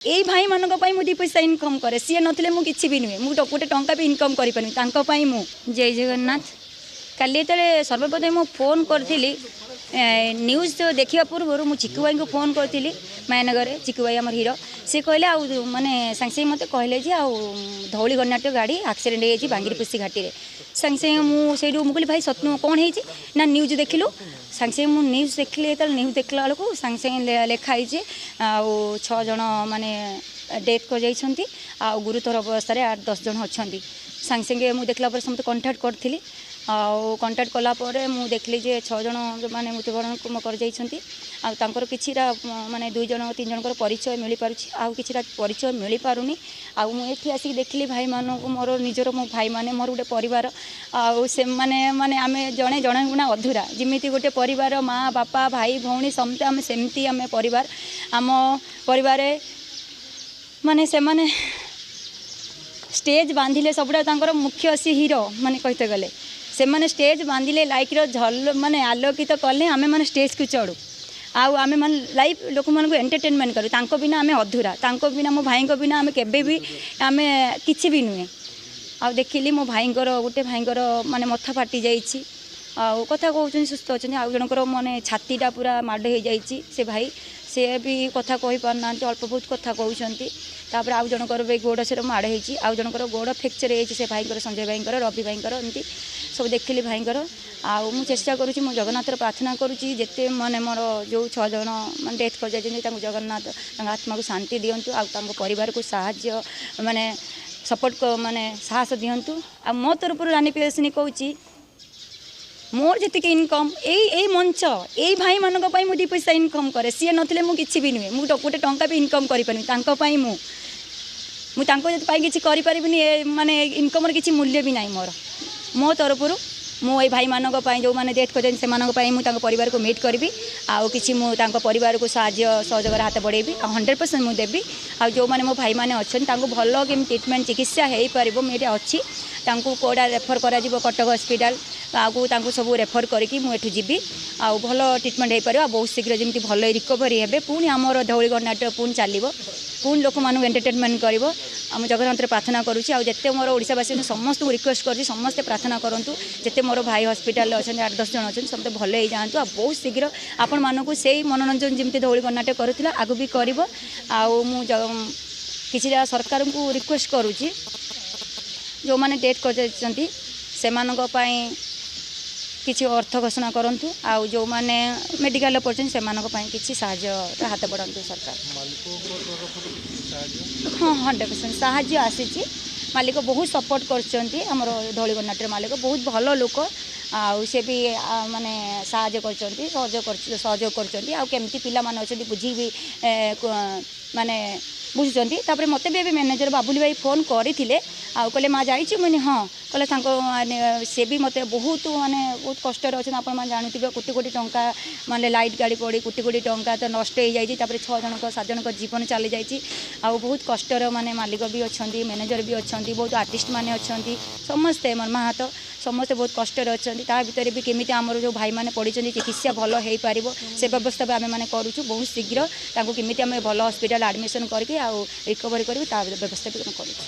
ଏଇ ଭାଇମାନଙ୍କ ପାଇଁ ମୁଁ 2 ପଇସା ଇନକମ୍ କରେ। ସିଏ ନଥିଲେ ମୁଁ କିଛି ବି ନୁହେଁ। ମୁଁ ଗୋଟେ ଟଙ୍କା ବି ଇନକମ୍ କରିପାରିନି ତାଙ୍କ ପାଇଁ ମୁଁ। ଜୟ ଜଗନ୍ନାଥ। କାଲି ଯେତେବେଳେ ସର୍ବପ୍ରଥମେ ମୁଁ ଫୋନ୍ କରିଥିଲି, ନ୍ୟୁଜ୍ ଦେଖିବା ପୂର୍ବରୁ ମୁଁ ଚିକୁ ଭାଇଙ୍କୁ ଫୋନ୍ କରିଥିଲି ମାୟାନଗରରେ। ଚିକୁ ଭାଇ ଆମର ହିରୋ। ସେ କହିଲେ ଆଉ ମାନେ ସାଙ୍ଗେ ସାଙ୍ଗେ ମୋତେ କହିଲେ ଯେ ଆଉ ଧଉଳି ଗଣନାଟ୍ୟ ଗାଡ଼ି ଆକ୍ସିଡେଣ୍ଟ ହେଇଯାଇଛି ବାଙ୍ଗିରିପୋଷି ଘାଟିରେ। ସାଙ୍ଗେ ସାଙ୍ଗେ ମୁଁ ସେଇଠୁ ମୁଁ କହିଲି, ଭାଇ ସତ କ'ଣ ହେଇଛି? ନା, ନ୍ୟୁଜ୍ ଦେଖିଲୁ। ସାଙ୍ଗେ ସାଙ୍ଗେ ମୁଁ ନ୍ୟୁଜ୍ ଦେଖିଲି। ଯେତେବେଳେ ନ୍ୟୁଜ୍ ଦେଖିଲା ବେଳକୁ ସାଙ୍ଗେ ସାଙ୍ଗେ ଲେଖା ହେଇଛି ଆଉ 6 ଜଣ ମାନେ ଡେଥ୍ କରିଯାଇଛନ୍ତି ଆଉ ଗୁରୁତର ଅବସ୍ଥାରେ 8 10 ଜଣ ଅଛନ୍ତି। ସାଙ୍ଗେ ସାଙ୍ଗେ ମୁଁ ଦେଖିଲା ପରେ ସମସ୍ତେ କଣ୍ଟାକ୍ଟ କରିଥିଲି। ଆଉ କଣ୍ଟାକ୍ଟ କଲା ପରେ ମୁଁ ଦେଖିଲି ଯେ 6 ଜଣ ମାନେ ମୃତ୍ୟୁବରଣ କରିଯାଇଛନ୍ତି। ଆଉ ତାଙ୍କର କିଛିଟା ମାନେ 2 ଜଣ 3 ଜଣଙ୍କର ପରିଚୟ ମିଳିପାରୁଛି, ଆଉ କିଛିଟା ପରିଚୟ ମିଳିପାରୁନି। ଆଉ ମୁଁ ଏଠି ଆସିକି ଦେଖିଲି ଭାଇମାନଙ୍କୁ, ମୋର ନିଜର ମୋ ଭାଇମାନେ, ମୋର ଗୋଟେ ପରିବାର। ଆଉ ସେମାନେ ମାନେ ଆମେ ଜଣେ ଜଣେ ଗୁଣା ଅଧୁରା। ଯେମିତି ଗୋଟେ ପରିବାର ମା ବାପା ଭାଇ ଭଉଣୀ ସମସ୍ତେ ଆମେ, ସେମିତି ଆମେ ପରିବାର। ଆମ ପରିବାରରେ ମାନେ ସେମାନେ ଷ୍ଟେଜ୍ ବାନ୍ଧିଲେ ସବୁଟା ତାଙ୍କର ମୁଖ୍ୟ ସେ ହିରୋ ମାନେ କହିତେ ଗଲେ। ସେମାନେ ଷ୍ଟେଜ୍ ବାନ୍ଧିଲେ, ଲାଇଟ୍ର ଝଲ ମାନେ ଆଲୋକିତ କଲେ ଆମେମାନେ ଷ୍ଟେଜ୍କୁ ଚଢ଼ୁ ଆଉ ଆମେମାନେ ଲାଇଭ୍ ଲୋକମାନଙ୍କୁ ଏଣ୍ଟରଟେନମେଣ୍ଟ କରୁ। ତାଙ୍କ ବିନା ଆମେ ଅଧୁରା। ତାଙ୍କ ବିନା, ମୋ ଭାଇଙ୍କ ବିନା ଆମେ କେବେ ବି ଆମେ କିଛି ବି ନୁହେଁ। ଆଉ ଦେଖିଲି ମୋ ଭାଇଙ୍କର, ଗୋଟେ ଭାଇଙ୍କର ମାନେ ମଥା ଫାଟି ଯାଇଛି ଆଉ କଥା କହୁଛନ୍ତି, ସୁସ୍ଥ ଅଛନ୍ତି। ଆଉ ଜଣଙ୍କର ମାନେ ଛାତିଟା ପୁରା ମାଡ଼ ହେଇଯାଇଛି, ସେ ଭାଇ ସେ ବି କଥା କହିପାରୁନାହାନ୍ତି, ଅଳ୍ପ ବହୁତ କଥା କହୁଛନ୍ତି। ତାପରେ ଆଉ ଜଣଙ୍କର ବି ଗୋଡ଼ ସେର ମାଡ଼ ହେଇଛି, ଆଉ ଜଣଙ୍କର ଗୋଡ଼ ଫ୍ରାକ୍ଚର୍ ହେଇଯାଇଛି ସେ ଭାଇଙ୍କର, ସଞ୍ଜୟ ଭାଇଙ୍କର, ରବି ଭାଇଙ୍କର, ଏମିତି ସବୁ ଦେଖିଲି ଭାଇଙ୍କର। ଆଉ ମୁଁ ଚେଷ୍ଟା କରୁଛି, ମୁଁ ଜଗନ୍ନାଥର ପ୍ରାର୍ଥନା କରୁଛି, ଯେତେ ମାନେ ମୋର ଯେଉଁ 6 ଜଣ ମାନେ ଡେଥ୍ କରିଯାଇଛନ୍ତି, ତାଙ୍କୁ ଜଗନ୍ନାଥ ତାଙ୍କ ଆତ୍ମାକୁ ଶାନ୍ତି ଦିଅନ୍ତୁ ଆଉ ତାଙ୍କ ପରିବାରକୁ ସାହାଯ୍ୟ ମାନେ ସପୋର୍ଟ ମାନେ ସାହସ ଦିଅନ୍ତୁ। ଆଉ ମୋ ତରଫରୁ ରାନୀ ପ୍ରିୟଦର୍ଶିନୀ କହୁଛି, ମୋର ଯେତିକି ଇନକମ୍ ଏଇ ମଞ୍ଚ, ଏଇ ଭାଇମାନଙ୍କ ପାଇଁ ମୁଁ 2 ପଇସା ଇନକମ୍ କରେ। ସିଏ ନଥିଲେ ମୁଁ କିଛି ବି ନୁହେଁ। ମୁଁ ଗୋଟେ ଟଙ୍କା ବି ଇନକମ୍ କରିପାରିନି। ତାଙ୍କ ପାଇଁ ମୁଁ ତାଙ୍କ ପାଇଁ କିଛି କରିପାରିବିନି, ଏ ମାନେ ଇନକମ୍ର କିଛି ମୂଲ୍ୟ ବି ନାହିଁ ମୋର। ମୋ ତରଫରୁ ମୁଁ ଏଇ ଭାଇମାନଙ୍କ ପାଇଁ, ଯେଉଁମାନେ ଡେଥ୍ କରିଛନ୍ତି ସେମାନଙ୍କ ପାଇଁ ମୁଁ ତାଙ୍କ ପରିବାରକୁ ମିଟ୍ କରିବି ଆଉ କିଛି ମୁଁ ତାଙ୍କ ପରିବାରକୁ ସାହାଯ୍ୟ ସହଯୋଗର ହାତ ବଢ଼େଇବି ଆଉ 100% ମୁଁ ଦେବି। ଆଉ ଯେଉଁମାନେ ମୋ ଭାଇମାନେ ଅଛନ୍ତି, ତାଙ୍କୁ ଭଲ କେମିତି ଟ୍ରିଟମେଣ୍ଟ ଚିକିତ୍ସା ହେଇପାରିବ, ମୁଁ ଏଇଠି ଅଛି। ତାଙ୍କୁ କେଉଁଟା ରେଫର୍ କରାଯିବ କଟକ ହସ୍ପିଟାଲ, ଆଗକୁ ତାଙ୍କୁ ସବୁ ରେଫର୍ କରିକି ମୁଁ ଏଠୁ ଯିବି ଆଉ ଭଲ ଟ୍ରିଟମେଣ୍ଟ ହେଇପାରିବ ଆଉ ବହୁତ ଶୀଘ୍ର ଯେମିତି ଭଲ ରିକଭରି ହେବେ। ପୁଣି ଆମର ଧଉଳି ଗଣନାଟ୍ୟ ପୁଣି ଚାଲିବ, ପୁଣି ଲୋକମାନଙ୍କୁ ଏଣ୍ଟରଟେନମେଣ୍ଟ କରିବ। ଆଉ ମୁଁ ଜଗନ୍ନାଥରେ ପ୍ରାର୍ଥନା କରୁଛି ଆଉ ଯେତେ ମୋର ଓଡ଼ିଶାବାସୀ ସମସ୍ତଙ୍କୁ ରିକ୍ୱେଷ୍ଟ କରୁଛି, ସମସ୍ତେ ପ୍ରାର୍ଥନା କରନ୍ତୁ, ଯେତେ ମୋର ଭାଇ ହସ୍ପିଟାଲରେ ଅଛନ୍ତି, 8 10 ଜଣ ଅଛନ୍ତି, ସମସ୍ତେ ଭଲ ହେଇଯାଆନ୍ତୁ ଆଉ ବହୁତ ଶୀଘ୍ର ଆପଣମାନଙ୍କୁ ସେଇ ମନୋରଞ୍ଜନ ଯେମିତି ଧଉଳି ଗଣନାଟ୍ୟ କରୁଥିଲା ଆଗକୁ ବି କରିବ। ଆଉ ମୁଁ କିଛିଟା ସରକାରଙ୍କୁ ରିକ୍ୱେଷ୍ଟ କରୁଛି, ଯେଉଁମାନେ ଡେଥ୍ କରିଯାଇଛନ୍ତି ସେମାନଙ୍କ ପାଇଁ କିଛି ଅର୍ଥ ଘୋଷଣା କରନ୍ତୁ ଆଉ ଯେଉଁମାନେ ମେଡ଼ିକାଲରେ ପଡ଼ିଛନ୍ତି ସେମାନଙ୍କ ପାଇଁ କିଛି ସାହାଯ୍ୟର ହାତ ବଢ଼ାନ୍ତୁ ସରକାର। ହଁ, 100% ସାହାଯ୍ୟ ଆସିଛି। ମାଲିକ ବହୁତ ସପୋର୍ଟ କରିଛନ୍ତି। ଆମର ଧଉଳି ଗଣନାଟ୍ୟର ମାଲିକ ବହୁତ ଭଲ ଲୋକ ଆଉ ସେ ବି ମାନେ ସାହାଯ୍ୟ କରିଛନ୍ତି, ସହଯୋଗ କରୁଛନ୍ତି। ଆଉ କେମିତି ପିଲାମାନେ ଅଛନ୍ତି ବୁଝିକି ବି ମାନେ ବୁଝୁଛନ୍ତି। ତାପରେ ମୋତେ ବି ଏବେ ମ୍ୟାନେଜର ବାବୁଲି ଭାଇ ଫୋନ୍ କରିଥିଲେ ଆଉ କହିଲେ, ମା ଯାଇଛି? ମୁଁ ହଁ। କହିଲେ ତାଙ୍କ ମାନେ ସେ ବି ମୋତେ ବହୁତ ମାନେ ବହୁତ କଷ୍ଟରେ ଅଛନ୍ତି। ଆପଣମାନେ ଜାଣୁଥିବେ, କୋଟି କୋଟି ଟଙ୍କା ମାନେ ଲାଇଟ୍ ଗାଡ଼ି ପଡ଼ି କୋଟି କୋଟି ଟଙ୍କା ତ ନଷ୍ଟ ହେଇଯାଇଛି। ତାପରେ 6 ଜଣଙ୍କ 7 ଜଣଙ୍କ ଜୀବନ ଚାଲିଯାଇଛି। ଆଉ ବହୁତ କଷ୍ଟର ମାନେ ମାଲିକ ବି ଅଛନ୍ତି, ମ୍ୟାନେଜର ବି ଅଛନ୍ତି, ବହୁତ ଆର୍ଟିଷ୍ଟ ମାନେ ଅଛନ୍ତି, ସମସ୍ତେ ମର୍ମାହତ, ସମସ୍ତେ ବହୁତ କଷ୍ଟରେ ଅଛନ୍ତି। ତା ଭିତରେ ବି କେମିତି ଆମର ଯେଉଁ ଭାଇମାନେ ପଡ଼ିଛନ୍ତି ଚିକିତ୍ସା ଭଲ ହେଇପାରିବ ସେ ବ୍ୟବସ୍ଥା ବି ଆମେମାନେ କରୁଛୁ। ବହୁତ ଶୀଘ୍ର ତାଙ୍କୁ କେମିତି ଆମେ ଭଲ ହସ୍ପିଟାଲ ଆଡ଼ମିସନ୍ କରିକି ଆଉ ରିକଭରି କରିବୁ, ତା ବ୍ୟବସ୍ଥା ବି ଆମେ କରୁଛୁ।